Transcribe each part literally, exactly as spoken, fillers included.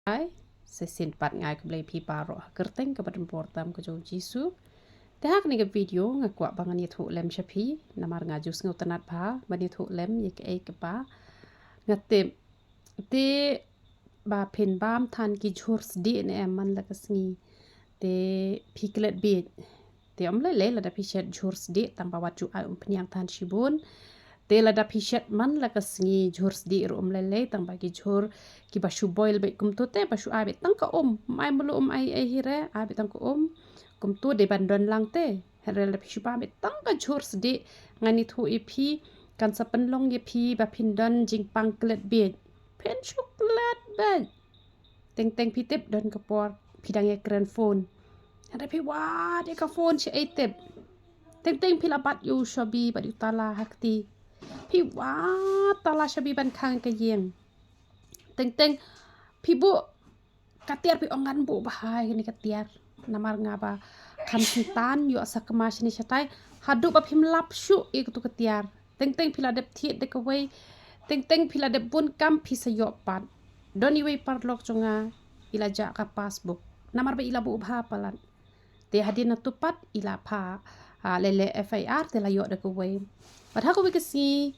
Ai, sa shisien pat nga ai khublei phi baroh ha ka kyrteng kaba donbor tam ka jong u Jisu. Te ha kane ka video nga kwah ba ngan ïathuh lem sha phi, namar nga ju sngewtynnat bha ban ïathuh lem ïa kaei kaba nga tip. Te ba phin bam than ki jhur sdieh ne em man la ka sngi. Te phi klet bieit. Te ym lei lei lada phi shet jhur sdieh tang ba wat ju ai umphniang than shibun. Te lada phi shet man la ka sngi jhur sdieh ruh ym lei lei tang ba ki jhur kiba shu boil beit kumto te ba shu ai beit tang ka um. Ym ai mluh ym ai ei hi re, ai beit tang ka um. Kumto dei ban don lang te. Hynrei lada phi shu bam beit tang ka jhur sdieh, ngan ïathuh ïa phi, kan sa pynlong ïa phi ba phin don jingpang klet bieit. Phin shu klet bieit. Teng teng phi tip don ka por phi dang ïakren phone. Hynrei phi wad ïa ka phone shi ei tip. Teng teng phi la bat ïa u shabi bad ïa u tala ha kti. Phi wad tala shabi ban khang ïa ka ïing. Teng teng phi buh ka tiar, phi ong ngan buh bha ïa kane ka tiar. Namar nga ba kham syntan ïoh sa kma shane shatai. Haduh ba phim lap shuh ïa katu ka tiar. Teng teng phi la dep thied da kawei. Teng teng phi la dep bun kam phi sa ïoh pat. Don iwei paralok jong nga i la jah ka passbook. Namar ba i la buh bha palat. Te hadien natu pat i la pha, ah, leh leh F I R te la ïoh da kawei. Bad ha kawei ka sngi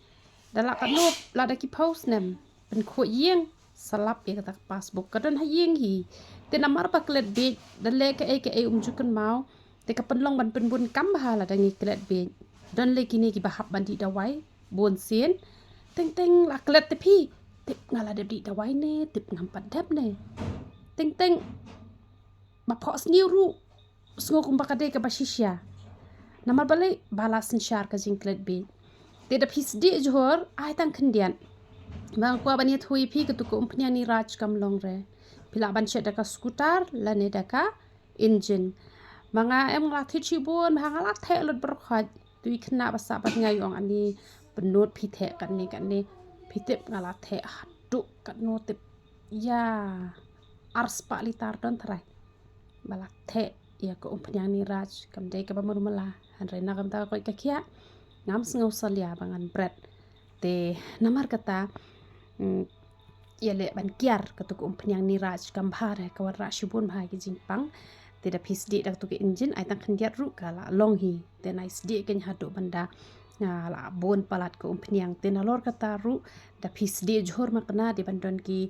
da lah katno lada ki phew snem pynkhuid ïing sa lap ïa kata ka passbook ka don ha ïing hi. Te namar ba klet bieit da leh kaei kaei um ju kynmaw. Te ka pynlong ban pynbun kam bha lada ngi klet bieit. Don lei kine kiba hap ban dih dawai bun sien. Teng teng la klet te phi tip nga la dep dih dawai ne tip ngam pat dep ne. Teng teng ba phohsniew ruh sngew kumba ka dei kaba shisha. Namar balei? Ba la synshar ka jingklet bieit. Te da phi sdieh jhur ai tang khyndiat. Ba nga kwah ban ïathuh ïa phi katu ka umphniang Niraj kam long re. Phi lah ban shet da ka scooter lane da ka engine. Ma nga em nga la thied shibun, ma nga la theh lut baroh khoit. Tu i khynnah ba sah bad nga i ong ani pynnud phi theh katne katne. Phi tip nga la theh haduh katno tip. Ïa, ar spah litar don trai. Ba la theh ïa ka umphniang Niraj kam dei kaba mrmala. Hynrei na ka bynta ka koit ka khiah ngam sngew salia ba ngan bret. Te namar kata, mm, ïaleh ban kiar katu ka umphniang Niraj kam bha re, ka wanrah shibun bha ki jingpang. Te da phi sdieh da katu ka engine ai tang khyndiat ruh ka la long hi. Te nai sdieh kein haduh ban da, ah, la bun palat ka umphniang. Te nalor kata ruh da phi sdieh jhur ma kane dei ban don ki,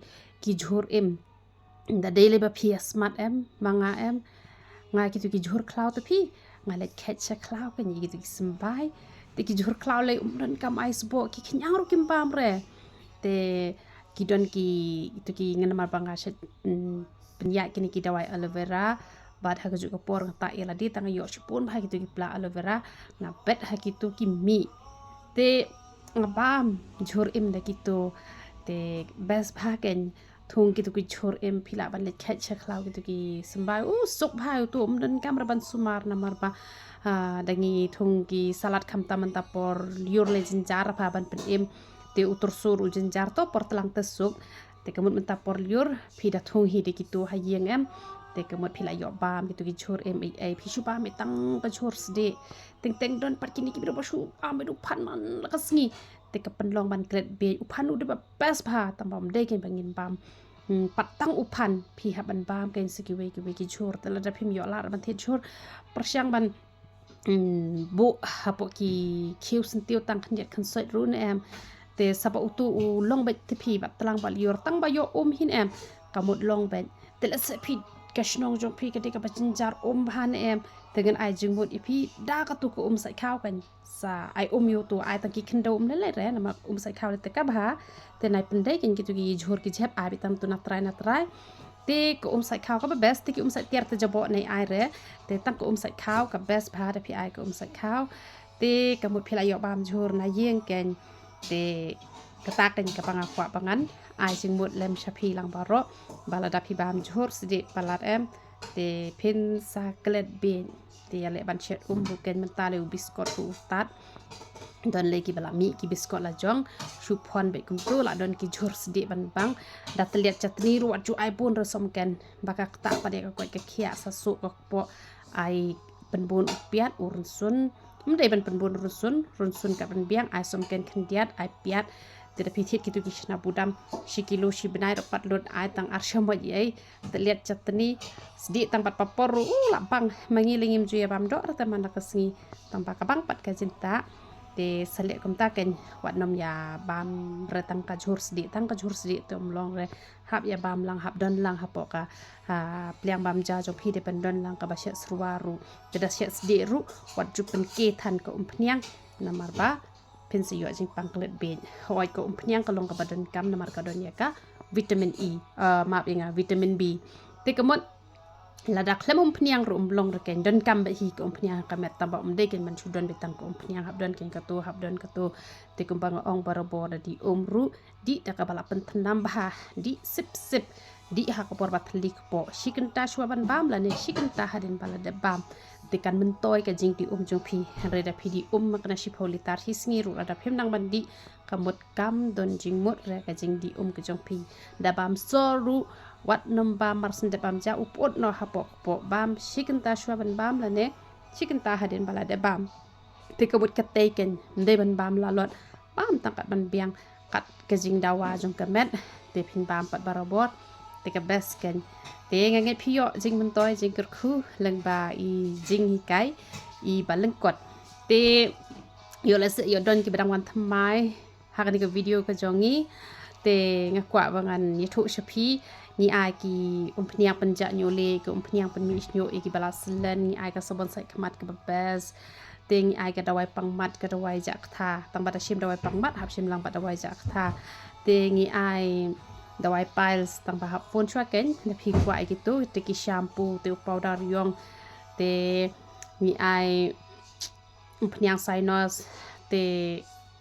ki jhur im. Da dei lei ba phi ïa smat em, ma nga em. Nga kitu ki jhur khlaw te phi, nga leit khet sha khlaw kein ïa kitu ki symbai. Te ki jhur khlaw lei um don kam ai sboh, ki khñiang ruh kim bam re. Te ki don ki, kitu ki, ngan namar ba nga shet, mm, pynïaid kine ki dawai aloe vera. Bad ha kajuh ka por nga tah ïa lade tang nga ïoh shibun bha kitu ki pla aloe vera. Nga bet ha kitu ki mih. Te nga bam jhur im da kitu. Te best bha kein. Thung kitu ki jhur im phi lah ban leit khet sha khlaw kitu ki symbai. U suk bha utu um don kam re ban sumar namar ba, ah, da ngi thung ki salad khamtam mynta por lyiur lei jynjar bha ban pynim. Te u tursur u jynjar to por tlang te suk. Te ka mut mynta por lyiur phi da thung hi da kitu ha ïing em. Te ka mut phi la ïoh bam kitu ki jhur im ei ei phi shu bam ei tang ka jhur sdieh. Teng teng don pat kine ki briew ba shu bam ei u phan man la ka sngi. Te ka pynlong ban klet bieit u phan u dei ba best bha tang ba um dei kein ba ngin bam. Hmm, pat tang u phan phi hap ban bam kein sa kiwei kiwei ki jhur. Te lada phim ïoh lad ban thied jhur pyrshang ban, hmm, buh hapoh ki khiew syntiew tang khyndiat khynsoit ruh ne em. Te sa ba utu u long beit te phi ba tlang ba lyiur tang ba ïoh um hin em. Ka mut long beit. Te lehse phi ka shnong jong phi ka dei kaba jynjar um bha ne em. Te ngan ai jingmut ïa phi da katu ka um sait khaw kein. Sa ai um ïa utu ai tang ki khyndew um lei lei re namar um sait khaw lei te ka bha. Te nai pyndei kein kitu ki jhur ki jhep ai beit tang tu na trai na trai. Te ka um sait khaw kaba best, te ki um sait tiar te jaboh nai ai re. Te tang ka um sait khaw ka best bha da phi ai ka um sait khaw. Te ka mut phi la ïoh bam jhur na ïing kein. Te kata kein kaba nga kwah ba ngan ai jingmut lem sha phi lang baroh. Ba lada phi bam jhur sdieh palat em. Te phin sa klet bieit. Te ïaleh ban shet um ruh kein mynta lei u biskot ruh u stad. Don lei kiba la mih ki biskot la jong. Shu phon beit kumtu la don ki jhur sdieh ban bang. Da tylliat chatni ruh wat ju ai bun re som kein. Ba ka ktah pat ïa ka koit ka khiah sa suk ka kpoh ai pynbun u piat u rynsun. Ym dei ban pynbun rynsun, rynsun kat ban biang, ai som kein khyndiat, ai piat. Te da phi thied kitu ki shna budam shi kilo shi bnai ruh pat lut ai tang ar shamoit ei. Te liat chatni sdieh tang bad papor ruh u la bang. Ma ngi lei ngim ju ïa bam doh rta man la ka sngi tang ba ka bang pat ka jingtah. Te sa leh kumta kein wat nym ïa bam re tang ka jhur sdieh, tang ka jhur sdieh te ym long re. Hap ïa bam lang, hap don lang hapoh ka, ha, pliang bam ja jong phi, dei ban don lang kaba shet syrwa ruh. Te da shet sdieh ruh wat ju pynke than ka umphniang namar ba phin sa ïoh jingpang klet beit. Hooid, ka umphniang ka long kaba donkam namar ka don ïa ka vitamin E, ah, map ïa nga, vitamin B. Te ka mut lada khlem umphniang ruh ym long re kein, donkam beit hi ka umphniang ha ka met, tang ba ym dei kein ban shu don beit tang ka umphniang, hap don kein katu, hap don katu. Te kumba nga ong barabor, da dih um ruh dih da kaba la pynthnam bha, dih sip sip, dih ha ka por ba thylli kpoh, shi kynta shuwa ban bam lane shi kynta hadien ba la dep bam. Te kan myntoi ka jingdih um jong phi. Hynrei da phi dih um ma kane shiphew litar hi sngi ruh, lada phim nang ban dih, ka mut kam don jingmut re ka jingdih um ka jong phi. Da bam sor ruh wat nym bam mar shen dep bam ja, u pyut noh hapoh kpoh, bam shi kynta shuwa ban bam lane shi kynta hadien ba la dep bam. Te ka mut katei kein, ym dei ban bam lalot, bam tang kat ban biang kat ka jingdawa jong ka met. Te phin bam pat barabor, te ka best kein. Te nga ngeit phi ïoh jingmyntoi jingkyrkhu lyngba i jinghikai i ba lyngkot. Te ïoh lehse ïoh don kiba dang wan thymmai ha kane ka video ka jong ngi. Te nga kwah ba ngan ïathuh sha phi, ngi ai ki umphniang pynjah ñiuh lieh, ki umphniang pynmih shñiuh ïa kiba la slen, ngi ai ka sabon sait khmat kaba best. Te ngi ai ka dawai pangmat, ka dawai jah ktha. Tang ba da shim dawai pangmat, hap shim lang bad dawai jah ktha. Te ngi ai dawai piles, tang ba hap phone shuwa kein, da phi kwah ïa kitu, te ki shampoo, te u powder ïong. Te ngi ai umphniang sinus, te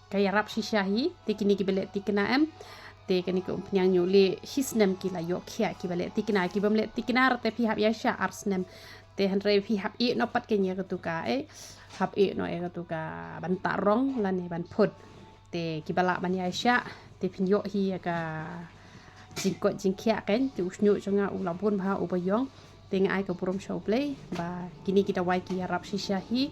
ka ïarap shisha hi, te kine kiba leh thikna em. Te kane ka umphniang ñiuh lieh, shi snem ki la ïoh khiah kiba leh thikna, kibym leh thikna ruh te phi hap ïaishah ar snem. Te hynrei phi hap ïeh noh pat kein ïa katu ka, eh, hap ïeh noh ïa katu ka ban tah rong lane ban phut. Te kiba lah ban ïaishah, te phin ïoh hi ïa ka jingkoit jingkhiah kein, te u shñiuh jong nga u la bun bha uba ïong. Te nga ai ka burom sha U Blei ba kine ki dawai ki ïarap shisha hi.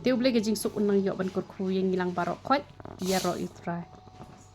Te U Blei ka jingsuk un nang ïoh ban kyrkhu ïa ngi lang baroh khoit. Ïaroh ïa U Trai.